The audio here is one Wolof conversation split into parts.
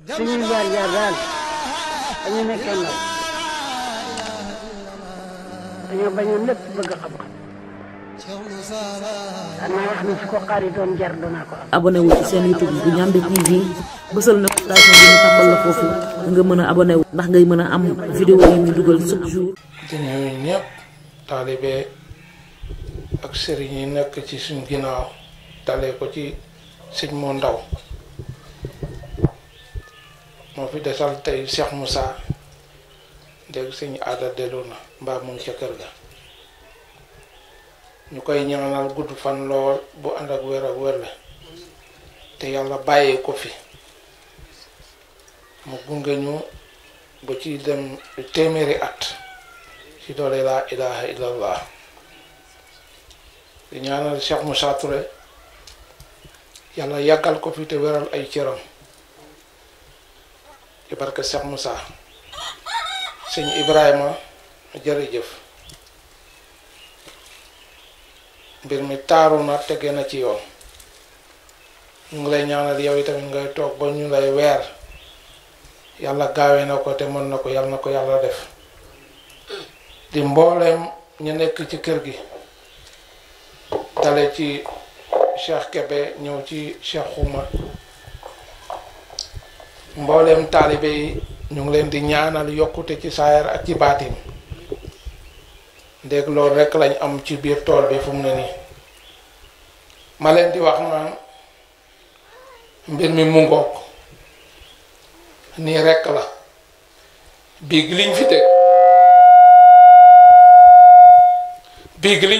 suñuy jaar-jaar daal dañu nekkee ndaw dañoo bañoon lépp bëgg xam-xam xanaa wax ni su ko xaaritoon jar danaa ko am. abonné wu ci seen YouTube bu Ndiamé TV bësal notification bi ñu tàmbal la foofu nga mën a abonné wu ndax ngay mën a am vidéo yi ñu dugal chaque jour. di nuyu ñëpp taalibe ak sëriñ yi nekk ci suñ ginnaaw dalee ko ci sëñ moo ndaw moo fi desal tey Cheikh Moussa dégg sëñ aada dellu na mbaa mu ngi ca kër ga ñu koy ñaanal gudd fan lool bu ànd ak wér la te yàlla bàyyee ko fi mu gunge ñu ba ci dem téeméeri at ci doole laa ilaha illallah di ñaanal Cheikh Moussa Touré yàlla yàggal ko fi te wéral ay cëram ci barke Cheikh Moussa sëñ Ibrahima jërëjëf mbir mi taaru na tege na ci yoon ñu ngi lay ñaanal yow itamit ngay toog ba ñu lay weer yàlla gaawee na ko te mën na ko yàlla na ko yàlla def di mbooleem ñu nekk ci kër gi dale ci Cheikh Kébé ñëw ci Cheikh Xuma mbooleem taalibe yi ñu ngi leen di ñaanal yokkute ci saayar ak ci baatin ndéeg loolu rekk lañ am ci biir tool bi fu mu ne nii ma leen di wax naan mbir mi mu ngoog nii rekk la biig liñ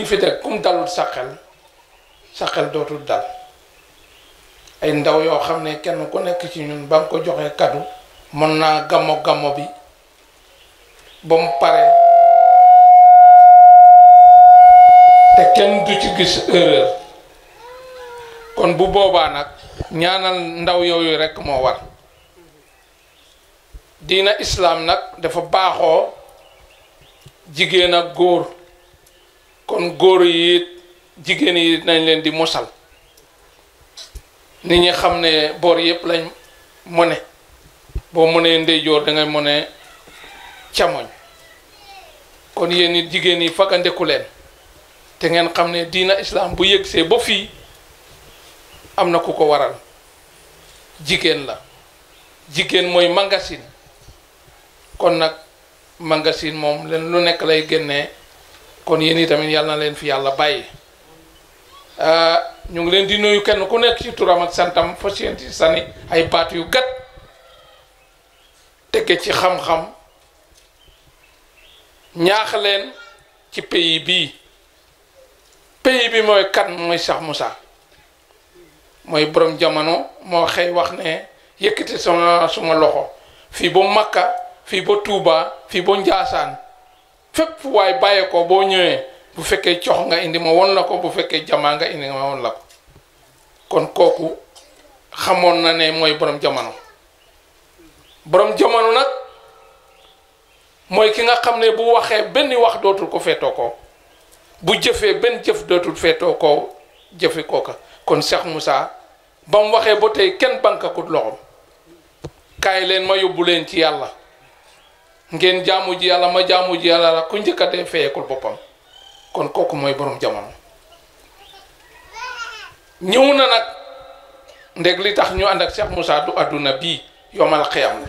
fi teg kum dalul sa xel dootul dal ay ndaw yoo xam ne kenn ku nekk ci ñun ba nga ko joxee kaddu mën naa gammo bi ba mu pare te kenn du ci gis erreur kon bu boobaa nag ñaanal ndaw yooyu rekk moo war diina islaam nag dafa baaxoo jigéen ak góor kon góor yi jigéen yi nañ leen di mosal nit ñi xam ne boor yépp lañ mone boo mënee ndeyjoor dangay mone camoñ kon yéen it jigéen yi fagandeku leen te ngeen xam ne diina islam bu yëgsee ba fii am na ku ko waral jigéen la jigéen mooy magasin kon nag magasin moom leen lu nekk lay génnee kon yéen itamit yàlla na leen fi yàlla bàyyi ñu ngi leen di nuyu kenn ku nekk ci turam ak santam fas yéene ci sànni ay baat yu gàtt tege ci xam-xam ñaax leen ci pays bi mooy kan mooy Cheikh Moussa mooy borom jamono moo xëy wax ne yëkkati suma loxo fii ba Makka fii ba Touba fii ba Njaasaan fépp waaye bàyyee ko boo ñëwee bu fekkee cox nga indi ma won la ko bu fekkee jamaa nga indi ma won la ko kon kooku xamoon na ne mooy borom jamono nag mooy ki nga xam ne bu waxee benn wax dootul ko feetoo ko bu jëfee benn jëf dootul feetoo ko jëfi kooka kon Cheikh Moussa ba mu waxee ba tey kenn bankakut loxom kaay leen ma yóbbu leen ci yàlla ngeen jaamu ji yàlla ma jaamu ji yàlla la ku njëkkatee feyeekul boppam kon kooku mooy borom jamono ñëw na nag ndeg li tax ñu ànd ak Cheikh Moussa du àdduna bii yomal xiyam la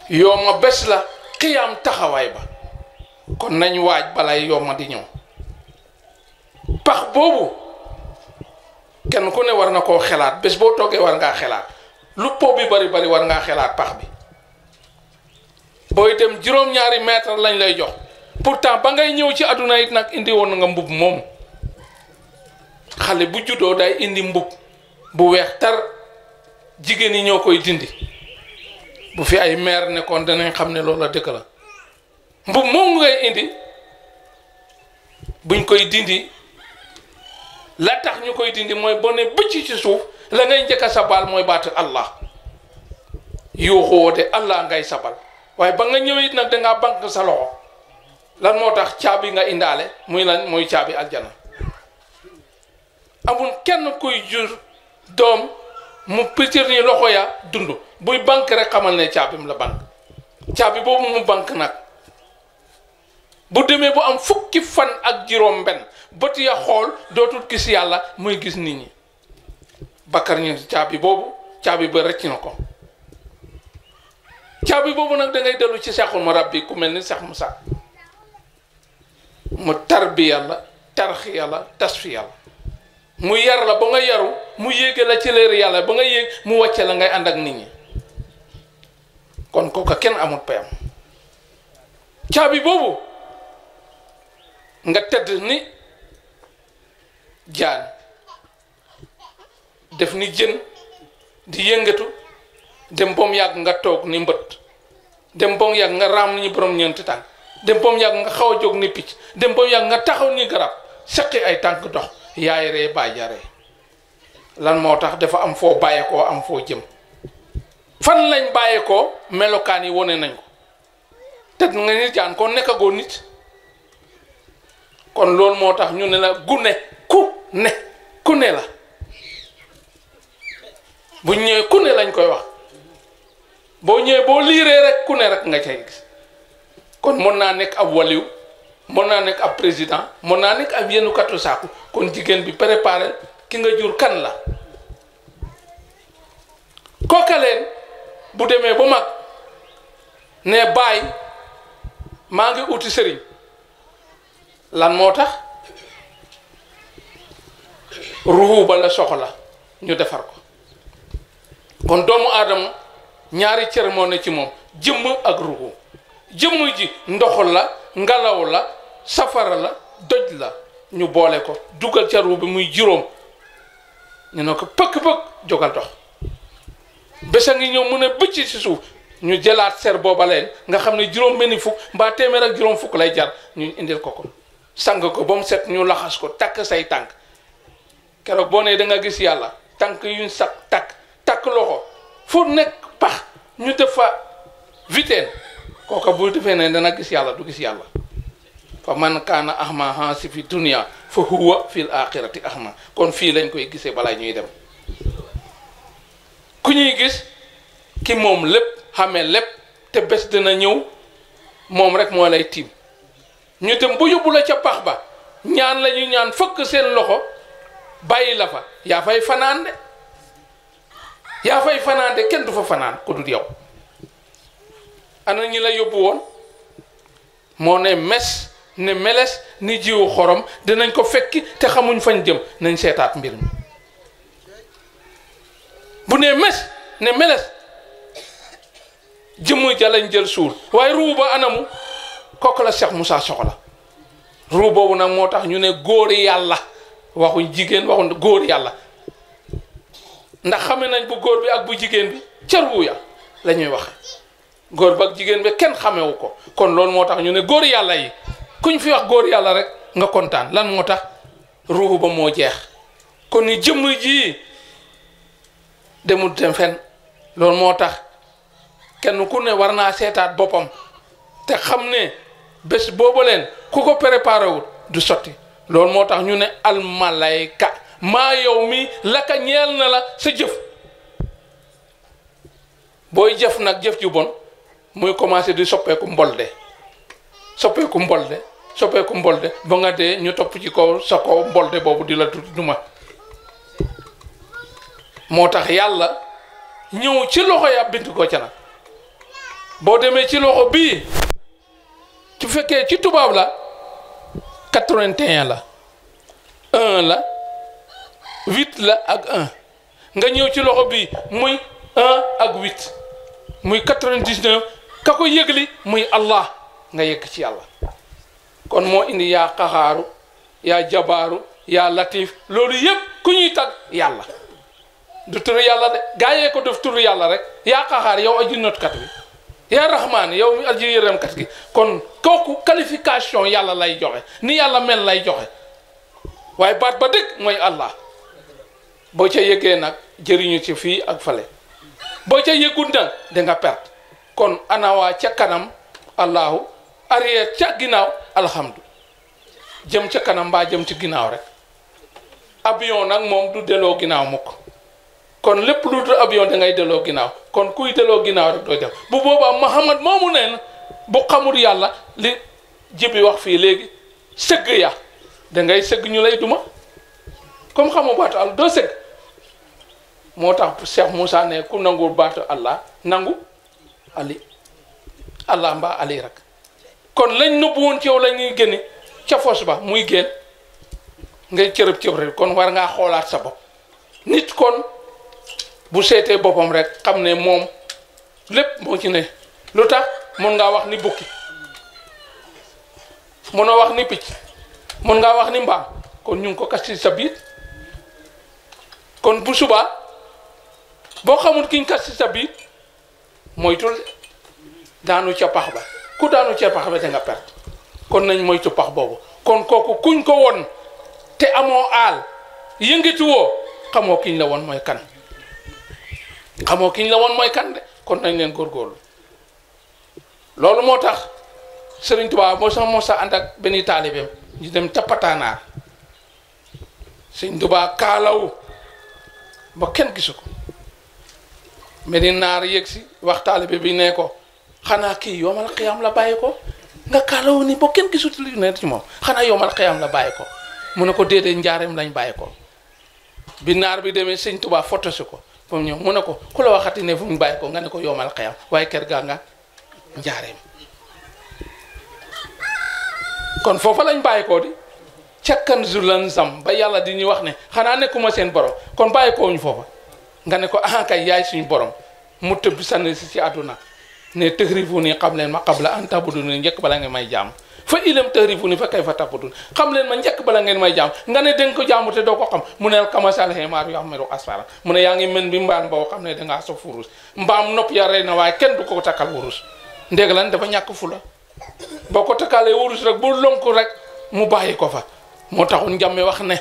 yooma bés la xiyam taxawaay ba kon nañ waaj balay yooma di ñëw pax boobu kenn ku ne war na koo xelaat bés boo toogee war ngaa xelaat lu po bi bari war ngaa xelaat pax bi booy dem juróom-ñaari mètre lañ lay jox pourtant ba ngay ñëw ci àdduna it nag indi woon nga mbub moom xale bu juddoo day indi mbub bu weex tar jigéen ñi ñoo koy dindi bu fi ay mère nekkoon danañ xam ne loolu la dëkk la mbub moom ngay indi buñ koy dindi la tax ñu koy dindi mooy boo ne bëcc ci suuf la ngay njëkk a sabal mooy baatu Allah yuuxoo de Allah ngay sabal waaye ba nga ñëwee it nag dangaa banque sa loxo lan moo tax caabi nga indaale muy lan mooy caabi aljana amul kenn kuy jur doom mu pitir ni loxo ya dund buy banque rek xamal ne caabim la banque caabi boobu mu banque nag bu demee bu am fukki fan ak juróom benn bët ya xool dootul gis yàlla muy gis nit ñi Bakar ñu caabi boobu caabi ba rëcc na ko caabi boobu nag da ngay dellu ci Seexul Murabbi ku mel ni Seex Musaa mu tarbiya la tarxiya la tasfiya la mu yar la ba nga yaru mu yéege la ci leer yàlla ba nga yéeg mu wàcce la ngay ànd ak nit ñi kon kooka kenn amul payam caabi boobu nga tëdd ni jaan def ni jën di yëngatu dem bom yàgg nga toog ni mbët dem bom yàgg nga raam ni borom ñeenti tànk dem bom yàgg nga xaw a jóg ni picc dem bom yàgg nga taxaw ni garab seqi ay tànk dox yaay ree baay ja ree lan moo tax dafa am foo bàyyeekoo am foo jëm fan lañ bàyyeekoo melokaan yi wone nañ ko te nga ni jaan kon nekkagoo nit kon loolu moo tax ñu ne la gune ku ne la bu ñëwee ku ne lañ koy wax boo ñëwee boo liiree rek ku ne rek nga cay gis kon mën naa nekk ab waliw mën naa nekk ab président mën naa nekk ab yenn katu saaku kon jigéen bi préparé ki nga jur kan la kooka leen bu demee ba mag ne baay maa ngi uti sëriñ lan moo tax ruuxu ba la soxla ñu defar ko kon doomu aadama ñaari cër moo ne ci moom jëmm ak ruuxu jëmm ji ndox la ngelaw la safara la doj la ñu boole ko dugal ca ruux bi muy juróom ñu ne ko pëkk-pëkk jógal dox bés a ngi ñëw mu ne bëcc ci suuf ñu jëlaat ser booba leen nga xam ne juróom benni fukk mbaa téeméer ak juróom fukk lay jar ñu indil ko sang ko ba mu set ñu laxas ko takk say tànk keroog boo nee da nga gis yàlla tànk yuñ sax takk loxo fu nekk pax ñu def fa viteen kooka bu defee ne dana gis yàlla du gis yàlla fa man kaana ahma hansi fi dunya fa huwa fil axirati ahma kon fii lañ koy gisee balaa ñuy dem ku ñuy gis ki moom lépp xamee lépp te bés dina ñëw moom rek moo lay tiim ñu dem bu yóbbu la ca pax ba ñaan la ñu ñaan fëkk seen loxo bàyyi la fa yaa fay fanaan de kenn du fa fanaan ku dul yow ana ñi la yóbbu woon moo ne mes ne meles ni jiwu xorom dinañ ko fekki te xamuñ fañ jëm nañ seetaat mbir mi bu ne mes ne meles jëmm ja lañ jël suul waaye ruu ba anamu kooku la Cheikh Moussa soxla ruu boobu nag moo tax ñu ne góor yàlla waxuñ jigéen waxuñ góor yàlla ndax xame nañ bu góor bi ak bu jigéen bi ca ruu ya la ñuy wax góor ba ak jigéen bi kenn xamewu ko kon loolu moo tax ñu ne góor yàlla yi kuñ fi wax góor yàlla rek nga kontaan lan moo tax ruu ba moo jeex kon ni jëmm ji demul dem fenn loolu moo tax kenn ku ne war naa seetaat boppam te xam ne bés boobu leen ku ko préparé wul du sotti loolu moo tax ñu ne almalayka maa yow mi laka ñeel na la sa jëf booy jëf nag jëf ju bon muy commencé di soppeeku mbolde ba nga dee ñu topp ci kaw sa kaw mbolde boobu di la duma moo tax yàlla ñëw ci loxo ya bind ko ca nag boo demee ci loxo bii su fekkee ci tubaab la 81 la 1 la 8 la ak 1 nga ñëw ci loxo bii muy 1 ak 8 muy 99 ka ko yëgli muy Allah nga yëgg ci yàlla kon moo indi yaa qaxaaru yaa jabaaru yaa latif loolu yëpp ku ñuy tag yàlla du turu yàlla de gaa yee ko def turu yàlla rek yaa qaxaar yow aji notkat bi yaa rahmaan yow mi aji yërëmkat gi kon kooku qualification yàlla lay joxe ni yàlla mel lay joxe waaye baat ba dëgg mooy Allah boo ca yëgee nag jëriñu ci fii ak fale boo ca yëgul nag da nga perte kon anawaa ca kanam allahu arrière ca ginnaaw alhamdu jëm ca kanam mbaa jëm ci ginnaaw rek avion nag moom du delloo ginnaaw mukk kon lépp lu dul avion da ngay delloo ginnaaw kon kuy delloo ginnaaw rek dooy def bu boobaa Muhammad moomu neen bu xamul yàlla li jibi wax fii léegi sëgg ya da ngay sëgg ñu lay duma comme xamoo baatu Allah doo sëgg moo tax Cheikh Moussa ne ku nangu baatu Allah nangu Ali Allah mbaa Ali rek kon lañ nëbbu woon ci yow la ñuy génne ca fos ba muy génn ngay cërëb rek kon war ngaa xoolaat sa bopp nit kon bu seetee boppam rek xam ne moom lépp moo ci ne lu tax mën ngaa wax ni bukki mënoo wax ni picc mën ngaa wax ni mbaam kon ñu ngi ko kas ci sa biir kon bu subaa boo xamul kiñ kas ci sa biir moytul daanu ca pax ba ku daanu ca pax ba da nga perte kon nañ moytu pax boobu kon kooku kuñ ko won te amoo aal yëngatu woo xamoo kiñ la woon mooy kan xamoo kiñ la woon mooy kan de kon nañ leen góorgóorlu loolu moo tax Sëriñ Tuubaa moo sa ànd ak benn taalibeem ñu dem ca Pataanaar Sëriñ Tuubaa kaalaw ba kenn gisu ko benn naar yëg si wax taalibe bi ne ko xanaa kii yomal xiyam la bàyyi ko nga kaalaw ni ba kenn gisut li ne ci moom xanaa yomal xiyam la bàyyi ko mu ne ko déedéet njaareem lañ bàyyi ko bi naar bi demee Sëriñ Tuubaa foto si ko ba mu ñëw mu ne ko ku la waxati ne fu mu bàyyi ko nga ne ko yomal xiyam waaye kër gaa nga njaareem kon foofa lañ bàyyi ko di cakkan zulan zam ba yàlla di ñu wax ne xanaa nekkuma seen borom kon bàyyi ko ñu foofa nga ne ko ah kay yaay suñu borom mu tëb sànni si ci àdduna ne tëxrifu ni xam leen ma qabla an tabudu ni njëkk bala ngeen may jaam fa ilam tëxrifu ni fa kay fa tabudun xam leen ma njëkk bala ngeen may jaam nga ne danga ko jaamu te doo ko xam mu ne kamasal xemaaru yoo xam ne asfara mu ne yaa ngi mel bi mbaan boo xam ne dangaa sof wurus mbaam nopp ya rey na waaye kenn du ko takkal wurus ndég lan dafa ñàkk fula boo ko takkalee wurus rek bu lonku rek mu bàyyi ko fa moo taxoon njàmme wax ne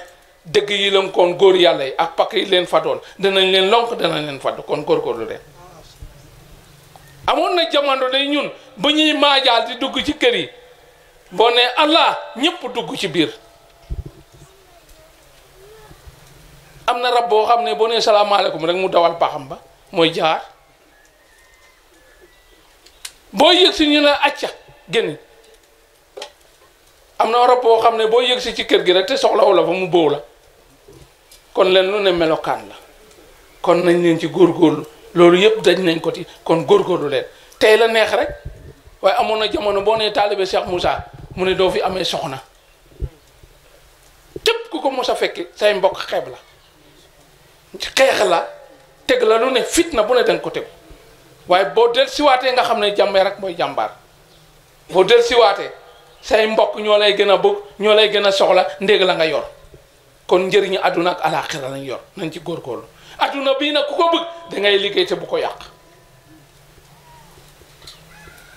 dëgg yi lënkoon góor yàlla yi ak pakk yi leen fadoon danañ leen lonk danañ leen fadd kon góorgóorlu leen amoon na jamono day ñun ba ñuy maajaal di dugg ci kër yi boo ne Allah ñëpp dugg ci biir am na rab boo xam ne boo ne salaamaaleykum rek mu dawal paxam ba mooy jaar boo yëg si ñu ne acca génn am na rab boo xam ne boo yëg si ci kër gi rek te soxlawu la fa mu boow la kon leen lu ne melokaan la kon nañ leen ci góorgóorlu loolu yëpp dañ nañ ko ci kon góorgóorlu leen tey la neex rek waaye amoon na jamono boo nee taalibe Cheikh Moussa mu ne doo fi amee soxna képp ku ko mos a fekki say mbokk xeeb la xeex la teg la lu ne fitna bu ne danga ko teg waaye boo del siwaatee nga xam ne jàmbee rek mooy jàmbaar boo del siwaatee say mbokk ñoo lay gën a bëgg ñoo lay gën a soxla ndég la nga yor kon njëriñu àdduna ak alaaxira lañ yor nañ ci góorgóorlu àdduna bii nag ku ko bëgg da ngay liggéey te bu ko yàq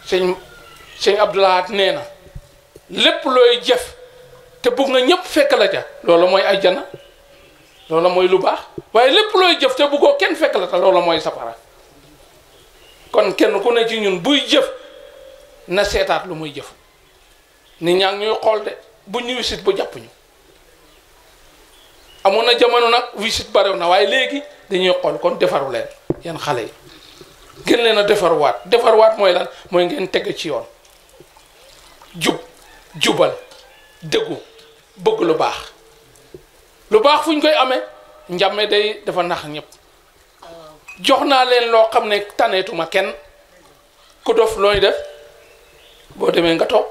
sëñ Abdoulahat nee na lépp looy jëf te bëgg nga ñëpp fekk la ca loolu mooy ajjana loolu mooy lu baax waaye lépp looy jëf te bëggoo kenn fekk la ca loolu mooy safara kon kenn ku ne ci ñun buy jëf na seetaat lu muy jëf nit ñaa ngi ñuy xool de bu ñu wisit bu jàpp ñu amoon na jamono nag wisit barew na waaye léegi dañuy xool kon defaru leen yan xale yi gën leen a defarwaat mooy lan mooy ngeen teg ci yoon jubal dëggu bëgg lu baax fu ñu koy amee njàmme day dafa nax ñëpp jox naa leen loo xam ne taneetuma kenn ku dof looy def boo demee nga toog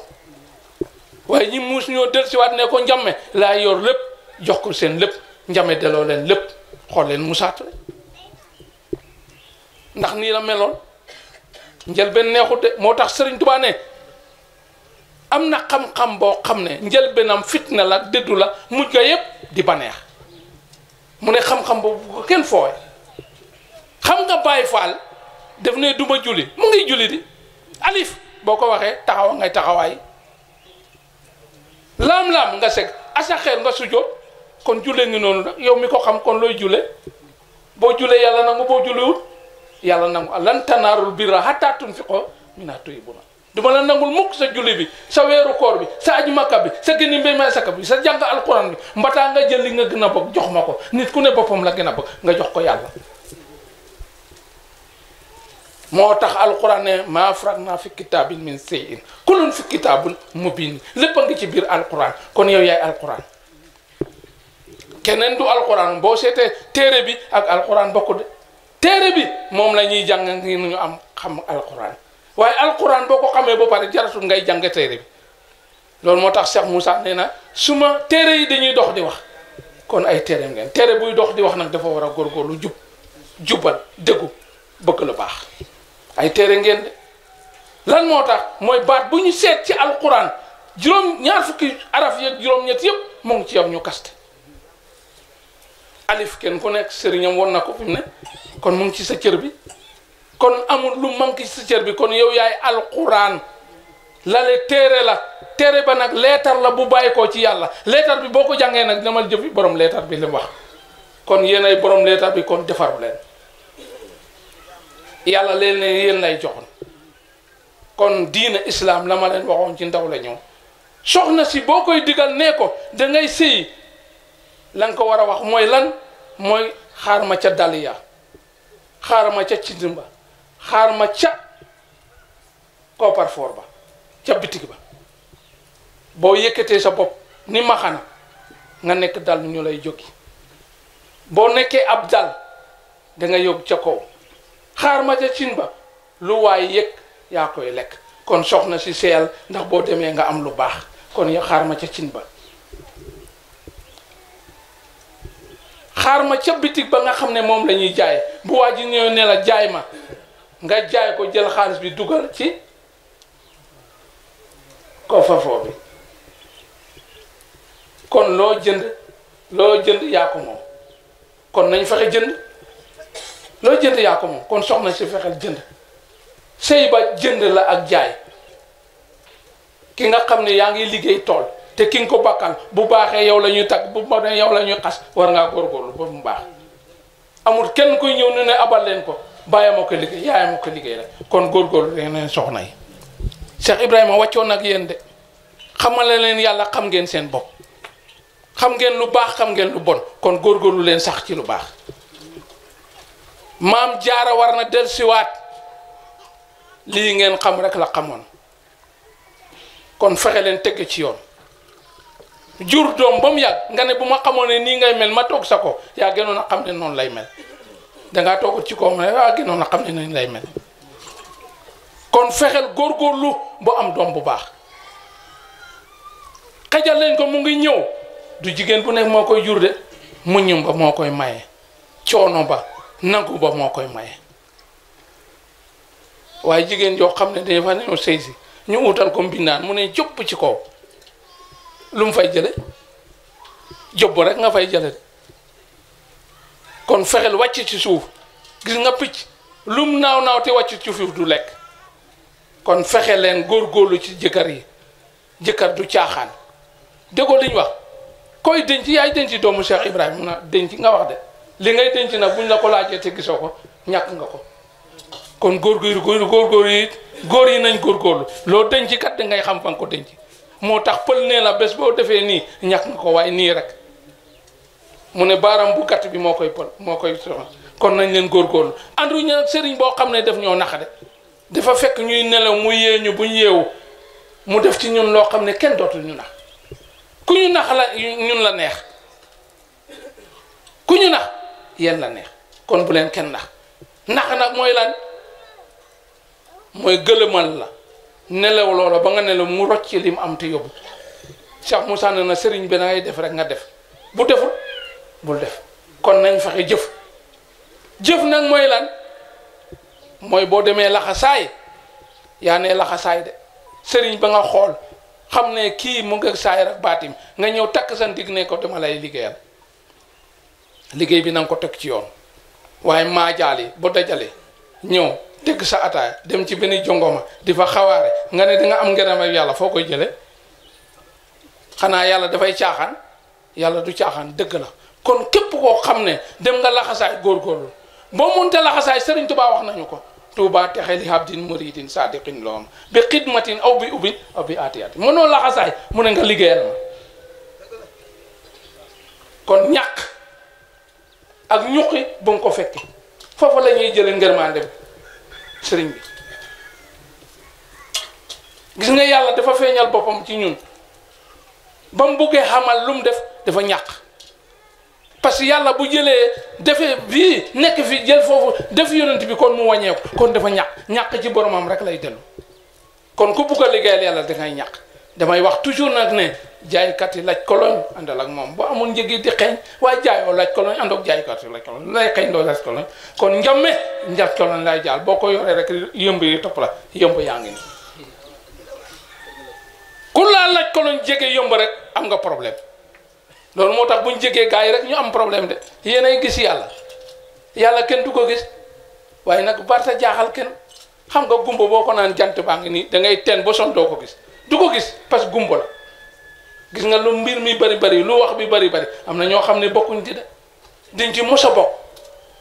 waaye ñi muus ñoo del siwaat ne ko njàmme laa yor lépp jox ko seen lépp njàmme deloo leen lépp xool leen musaat ndax nii la meloon njëlbeen neexut de moo tax Sëriñ Tuubaa ne am na xam-xam boo xam ne njëlbeenam fitna la dëddu la mujj ga yépp di baneex mu ne xam-xam boobu ko kenn foowe xam nga Baay Faal def ne duma julli mu ngi julli di alif boo ko waxee taxawa ngay taxawaay laam-laam nga seg asaxeer nga sujjóot kon julle ngi noonu nag yow mi ko xam kon looy julle boo jullee yàlla nangu boo julliwul yàlla nangu lan tanaarul birra hattaa tunfiqu mimmaa tuhibbuuna duma la nangul mukk sa julli bi sa weeru koor bi sa aju makka bi sa génni mbéy may saka bi sa jàng alquran bi mbataa nga jël li nga gën a bëgg jox ma ko nit ku ne boppam la gën a bëgg nga jox ko yàlla moo tax alquran ne maa farratnaa fi kitaabin min shay'in kullun fi kitaabun mubiin lépp a ngi ci biir alquran kon yow yaay alquran keneen du alquran boo seetee téere bi ak alquran bokku de téere bi moom la ñuy jàng ngir ñu am xam alquran waaye alquran boo ko xamee ba pare jaratul ngay jàng téere bi loolu moo tax Cheikh Moussa nee na suma téere yi dañuy dox di wax kon ay téere ngeen téere buy dox di wax nag dafa war a góorgóorlu jubal dëggu bëgg lu baax ay téere ngeen de lan moo tax mooy baat bu ñu seet ci alquran ñaar fukki araf yeeg juróom-ñett yëpp mu ngi ci yow ñu kaste alif kenn ku nekk sëriñam won na ko fi mu ne kon mu ngi ci sa cër bi kon amul lu manqué ci sa cër bi kon yow yaay alquran lale téere la téere ba nag leetar la bu bàyyi koo ci yàlla leetar bi boo ko jàngee nag demal jëfi borom leetar bi li mu wax kon yéen ay borom leetar bi kon defaru leen yàlla leen ne yéen lay joxoon kon diina islam la ma leen waxoon ci ndaw la ñëw soxna si boo koy digal nee ko da ngay sëy la nga ko war a wax mooy lan mooy xaar ma ca daliya xaar ma ca cindimba xaar ma ca Koparfor ba ca bitig ba boo yëkkatee sa bopp ni maxana nga nekk dal ñu lay jógi boo nekkee ab dal da nga yóbbu ca kaw xaar ma ca cin ba lu waay yëg yaa koy lekk kon soxna si seyal ndax boo demee nga am lu baax kon ya xaar ma ca cin ba xaar ma ca bitig ba nga xam ne moom la ñuy jaay bu waa ji ñëw ne la jaay ma nga jaay ko jël xaalis bi dugal ci Koparfor bi kon loo jënd yaa ko moom kon nañ fexe jënd loo jënd yaa ko moom kon soxna si fexeel jënd sëy ba jënd la ak jaay ki nga xam ne yaa ngi liggéey tool te ki nga ko bakkal bu baaxee yow la ñuy tagg bu ma ne yow la ñuy xas war ngaa góorgóorlu ba mu baax amul kenn kuy ñëw ne abal leen ko bàyyi ma ko liggéey yaay ma ko liggéey rek kon góorgóorlu leen soxna yi Cheikh Ibrahima wàccoon ak yéen de xamale leen yàlla xam ngeen seen bopp xam ngeen lu baax xam ngeen lu bon kon góorgóorlu leen sax ci lu baax maam jaara war na dellusiwaat lii ngeen xam rek la xamoon kon fexe leen tegg ci yoon jur doom ba mu yàgg nga ne bu ma xamoon ne nii ngay mel ma toog sa ko yaa gënoon a xam ne noonu lay mel dangaa toogut ci ko ma yaa gënoon a xam ne noonu lay mel kon fexeel góorgóorlu bu am doom bu baax xajal leen ko mu ngi ñëw du jigéen bu nekk moo koy jur de muñum ba moo koy maye coono ba nangu ba moo koy maye waaye jigéen yoo xam ne dafa ñëw sëy si ñu utal ko mbindaan mu ne jopp ci kaw lu mu fay jële jobb rek nga fay jële de kon fexeel wàcc ci suuf gis nga picc lum naaw naaw te wàcc ci suuf du lekk kon fexe leen góorgóorlu ci jëkkër yi jëkkër du caaxaan déggoo li ñu wax koy denc yaay denc doomu Cheikh Ibrahima mun a denc nga wax de li ngay denc nag buñ la ko laajee te gisoo ko ñàkk nga ko kon góor yi nañ góorgóorlu loo denc kat da ngay xam fan ko denc moo tax pël nee la bés boo defee nii ñàkk nga ko waaye nii rek mu ne baaram bu gàtt bi moo koy pël moo koy soxla kon nañ leen góorgóorlu anduñu nag sëriñ boo xam ne def ñoo nax de dafa fekk ñuy nelaw mu yee ñu bu ñu yeewu mu def ci ñun loo xam ne kenn dootul ñu nax ku ñu nax la ñun la neex ku ñu nax yéen la neex kon bu leen kenn nax nag mooy lan mooy gëlëmal la nelaw loola ba nga nelaw mu rocc li mu am te yóbbu Cheikh Moussa ne na sëriñ bi da ngay def rek nga def bu deful bul def kon nañ fexe jëf nag mooy lan mooy boo demee laxasaay yaa ne laxasaay de sëriñ ba nga xool xam ne kii mu ngi saay rek baatim nga ñëw takk sa ndig ne ko dama lay liggéeyal liggéey bi na nga ko teg ci yoon waaye maajaali bu dajale ñëw teg sa ataaya dem ci benn jongoma di fa xawaare nga ne danga am ngërëm ak yàlla foo koy jële xanaa yàlla dafay caaxaan yàlla du caaxaan dëgg la kon képp koo xam ne dem nga laxasaay góorgóorlu boo munte laxasaay Sëriñ Tuubaa wax nañu ko Tuubaa texe li habdin muridin sadiqin loom bi xidmatin aw bi ubin aw bi atiyati mënoo laxasaay mu ne nga liggéeyal ma kon ñàkk ak ñuqi bu nga ko fekki foofu la ñuy jële ngërmande bi sëriñ bi gis nga yàlla dafa feeñal boppam ci ñun ba mu buggee xamal lu mu def dafa ñàkk parce que yàlla bu jëlee defee bii nekk fi jël foofu def yonent bi kon mu wàññeeku kon dafa ñàkk ci boromam rek lay dellu kon ku bugg a liggéeyal yàlla dangay ñàkk damay wax toujours nag ne jaaykat yi laaj koloñ àndal ak moom boo amul njëgi di xeeñ waaye jaayoo laaj koloñ ànd ak jaaykat yi laaj koloñ lay xeeñ doo laaj koloñ kon njamme njat koloñ lay jaal boo ko yoree rek yëmb yi topp la yëmb yaa ngi nii ku laa laaj koloñ jege yëmb rek am nga problème loolu moo tax buñ jegee gars yi rek ñu am problème de yéenay gis yàlla kenn du ko gis waaye nag barta jaaxal kenn xam nga gumba boo ko naan jant baa ngi nii da ngay teen ba son doo ko gis du ko gis parce que gumba la gis nga lu mbir mi bari bari lu wax bi bari bari am na ñoo xam ne bokkuñ ci de diñ ci mos a bokk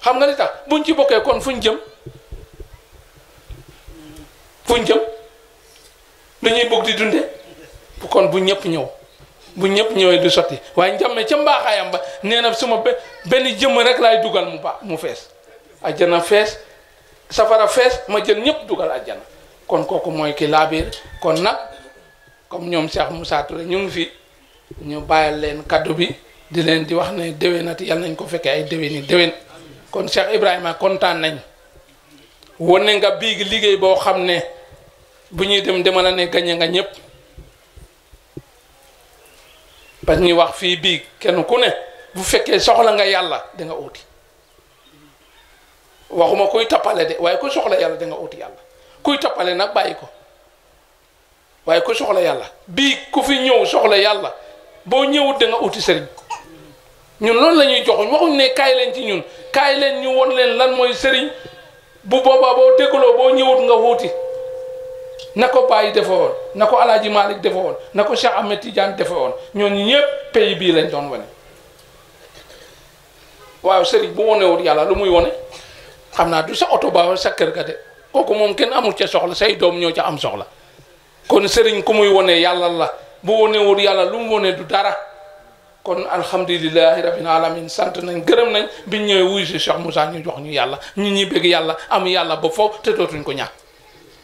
xam nga li tax buñ ci bokkee kon fuñ jëm lu ñuy bëgg di dunde kon bu ñëpp ñëw bu ñëpp ñëwee du sotti waaye njàmme ca mbaaxaayam ba nee na suma benn jëmm rek laay dugal mu baax mu fees ajjana fees safara fees ma jël ñëpp dugal ajjana kon kooku mooy ki laabiir kon nag comme ñoom Cheikh Moussa Touré ñu ngi fi ñu bàyyil leen kaddu bi di leen di wax ne déwénati yal nañ ko fekkee ay déwéni déwén kon Cheikh Ibrahima kontaan nañ wane nga biigi liggéey boo xam ne bu ñuy dem dama la ne gañe nga ñëpp parce que ñuy wax fii biig kenn ku ne bu fekkee soxla nga yàlla da nga uti waxuma kuy tappale de waaye ku soxla yàlla da nga uti yàlla kuy tappale nag bàyyi ko waaye ku soxla yàlla bii ku fi ñëw soxla yàlla boo ñëwut da nga uti sëriñ ñun loolu la ñuy joxuñ waxuñ ne kaay leen ci ñun kaay leen ñu won leen lan mooy sëriñ bu boobaa boo déggloo boo ñëwut nga wuuti na ko Baye defe woon na ko Alaaji Malick defe woon na ko Cheikh Ahmed Tidiane defe woon ñooñu ñëpp pays bii lañ doon wane waaw sëriñ bu wonewut yàlla lu muy wone xam naa du sa oto ba sa kër ga de kooku moom kenn amul ca soxla say doom ñoo ca am soxla kon sëriñ ku muy wone yàlla la bu wonewut yàlla lu mu wone du dara kon alhamdulilahi rabbil alamin sant nañ gërëm nañ biñ ñëwee wuy si Cheikh Moussa ñu jox ñu yàlla ñu ñi bëgg yàlla am yàlla ba foofu te dootuñ ko ñàkk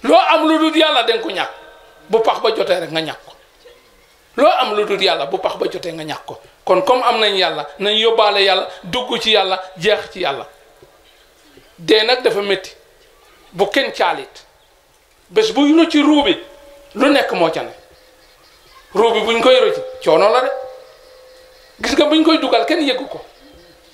loo am lu dul yàlla danga ko ñàkk bu pax ba jotee rek nga ñàkk ko loo am lu dul yàlla bu pax ba jotee nga ñàkk ko kon comme am nañ yàlla nañ yóbbaale yàlla dugg ci yàlla jeex ci yàlla dee nag dafa métti bu kenn caalit bés buy rocci ruu bi lu nekk moo ca ne ruu bi buñ koy rocci coono la de gis nga buñ koy dugal kenn yëggu ko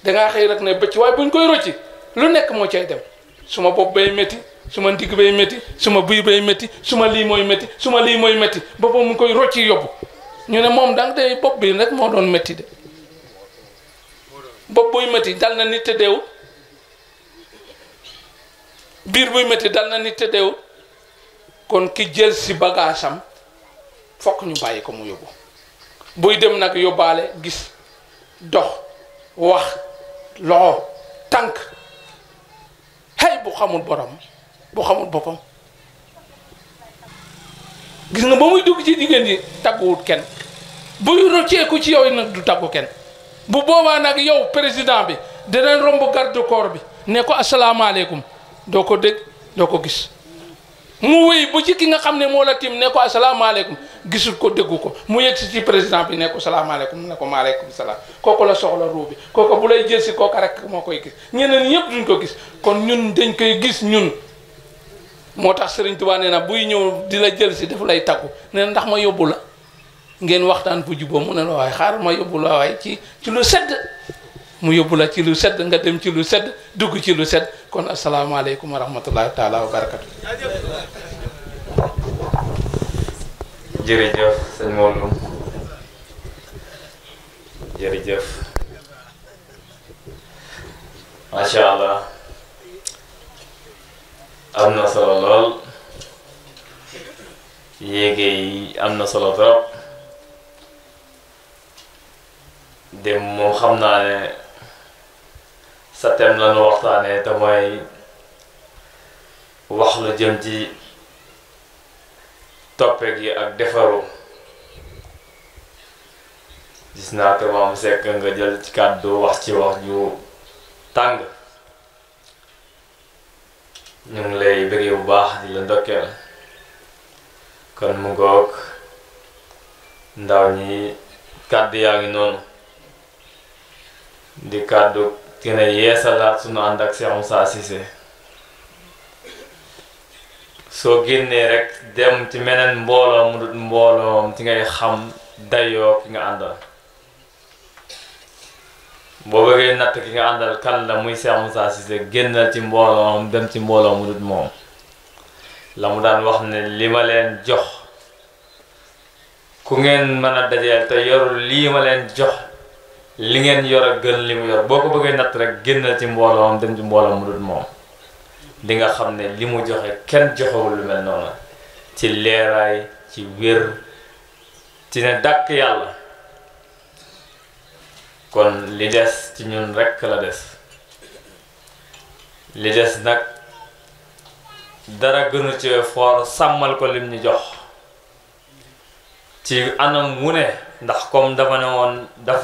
dangaa xëy rek ne bëcc waaye buñ koy rocci lu nekk moo cay dem suma bopp bay métti suma ndigg bay métti suma biir bay métti suma lii mooy métti suma lii mooy métti boppam mu koy rocci yóbbu ñu ne moom danga day bopp bi rek moo doon métti de bopp buy métti dal na nit te deewut biir buy métti dal na nit te deewut kon ki jël si bagaasam fokk ñu bàyyi ko mu yóbbu buy dem nag yóbbaale gis dox wax loxo tànk hey bu xamul borom bu xamul boppam gis nga ba muy dugg ci jigéen yi tàgguwut kenn buy rocceeku ci yow nag du tàggu kenn bu boobaa nag yow président bi dinañ romb garde corps bi ne ko asalaamaaleykum doo ko dégg doo ko gis mu wéy bu ci ki nga xam ne moo la tim ne ko asalaamaaleykum gisul ko déggu ko mu yegg si ci président bi ne ko salaamaaleykum ne ko maaleykum salaam kooku la soxla ruu bi kooku bu lay jël si kooku rek moo koy gis ñeneen ñëpp duñ ko gis kon ñun dañ koy gis ñun moo tax Serigne Touba nee na buy ñëw di la jël si daf lay taggu nee na ndax ma yóbbu la ngeen waxtaan bu juboo mu ne la waaye xaaral ma yóbbu la waaye ci lu sedd mu yóbbu la ci lu sedd nga dem ci lu sedd dugg ci lu sedd kon asalaamaaleykum wa rahmatullahi taala wa barakatu. jërëjëf sëñ Mawlum jërëjëf macha allah am na solo lool yéege yi am na solo trop dem moom xam naa ne sa thème la ñu waxtaanee te mooy wax lu jëm ci toppe gi ak defaru gis naa ko Maam Seck nga jël ci kàddu wax ci wax ju tàng ñu ngi lay bëggee bu baax di la ndokkeel kon mu ngoog ndaw ñi kàddu yaa ngi noonu di kàddu gën a yeesalaat sunu ànd ak Cheikh Moussa Cissé soo génnee rek dem ci meneen mbooloo mu dut mbooloom ci ngay xam dayoo ki nga àndal boo bëggee natt ki nga àndal kan la muy Cheikh Moussa Cissé génnal ci mbooloom dem ci mbooloo mu dut moom la mu daan wax ne li ma leen jox ku ngeen mën a dajeel te yorul lii ma leen jox li ngeen yor a gën li mu yor boo ko bëggee natt rek génnal ci mbooloom dem ci mbooloo mu dut moom di nga xam ne li mu joxe kenn joxewul lu mel noonu ci leeraay ci wér ci ne dàkk yàlla kon li des ci ñun rekk la des li des nag dara gënu ci foor sàmmal ko lim ñu jox ci anam wu ne ndax comme dafa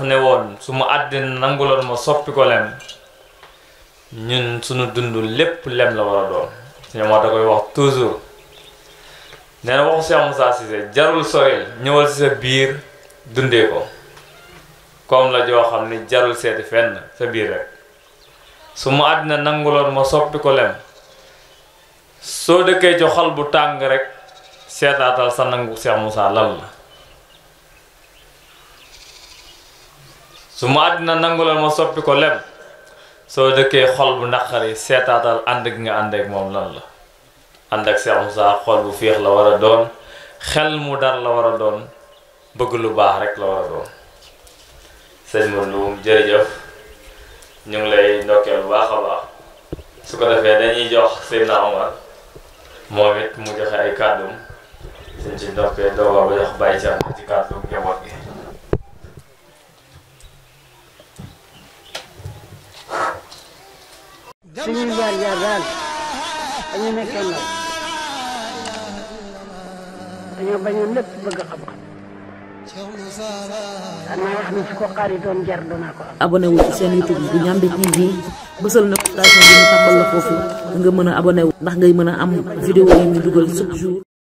ne woon su ma àddina nanguloon ma soppi ko lem ñun suñu dund lépp lem la war a doon suñu moo da koy wax toujours nee na waxu Cheikh Moussa Cissé jarul soril ñëwal ci sa biir dundee ko comme la joo xam ni jarul seeti fenn sa biir rek su ma àddina nanguloon ma soppi ko lem soo dëkkee ci xol bu tàng rek seetaatal sa nangu Cheikh Moussa lan la su ma àddina nanguloon ma soppi ko lem soo dëkkee xol bu naqari seetaatal ànd gi nga ànd ak moom lan la ànd ak Cheikh Moussa xol bu féex la war a doon xel mu dar la war a doon bëgg lu baax rek la war a doon sëñ Modou Loum jërëjëf ñu ngi lay ndokkeel bu baax a baax su ko defee dañuy jox Seydina Omar moom it mu joxe ay kàddum suñ ci ndokkee doogoo ba jox Baye Thiam ci kàddu njaboot gi suñuy jaar-jaar daal dañu nekkee ndaw dañoo bañoon lépp bëgg xam-xam danaa wax ni su ko xaaritoon jar doonaa ko am. abonné wu ci seen YouTube bu Ndiamé TV bësal notification bi ñu tàmbal la foofu nga mën a abonné wu ndax ngay mën a am vidéo yi ñu dugal chaque jour.